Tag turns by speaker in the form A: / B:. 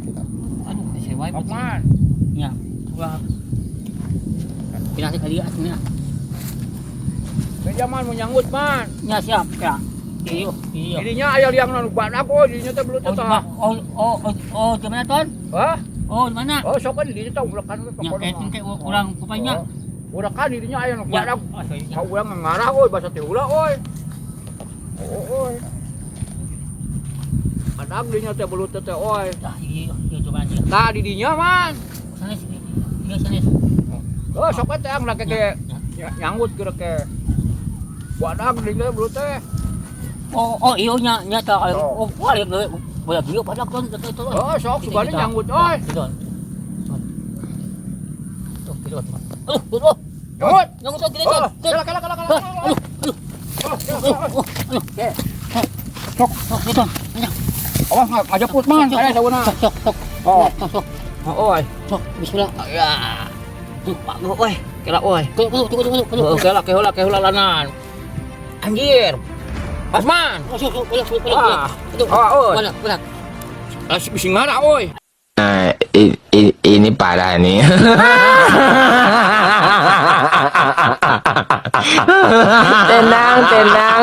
A: Gitu.
B: Aduh, saya wae.
C: Sok man.
B: Nya. Ulah. Pindah ka dieu atuh nya.
C: Beja man mau nyanggut man.
B: Nya siap ya. Iyo, iyo.
C: Dirinya aya liang nu badak oh dirinya teh belut
B: Oh,
C: teh.
B: oh, oh, oh, oh, di mana ton?
C: Hah?
B: Oh, di mana?
C: Oh sok kan dirinya teh ulekan we
B: Nya
C: pokona.
B: kayak kayak urang kupanya.
C: Ulekan dirinya aya nu
B: Nya.
C: badak.
B: Oh, sorry.
C: Ka urang ngarah euy basa teh ulah euy. Oh euy. Badak dirinya teh belut teh euy.
B: Dah, iya, iya coba aja.
C: Tah di dinya man.
B: Sanes, iya sanes.
C: Oh sok teh ang laki ke nyanggut geura ke. Badak dirinya belut teh.
B: Oh, oh, iyo nya nya ta.
C: Oh.
B: Oh, wah, lihat boleh bieu badak ton itu itu.
C: Oh sok subane nyanggut euy.
B: Gitu. Tuh, gitu. Aduh, aduh.
C: Nyanggut.
B: Nyanggut tuh, gitu.
C: Oh, kela kela kela kela.
B: Aduh, aduh.
C: Oh, kela,
B: Aduh,
C: kela.
B: aduh.
C: Oke.
B: Sok, sok gitu. Nya.
C: Awas ngajeput man, saya sauna.
B: Sok, sok, sok.
C: Oh.
B: Sok, sok.
C: Oh, euy.
B: Sok, bismillah.
C: Ya. Tuh, Pak Guru euy. Kela euy.
B: Tunggu, tunggu, tunggu, tunggu.
C: Oh, kela kela kela lanan. Anjir. Asman.
B: Oh, sok, sok, boleh, boleh, boleh.
C: Ah.
B: Aduh.
C: Ah, euy.
B: Boleh, boleh.
C: Asik bisi ngarah euy.
D: Nah, ini parah nih. Tenang, tenang.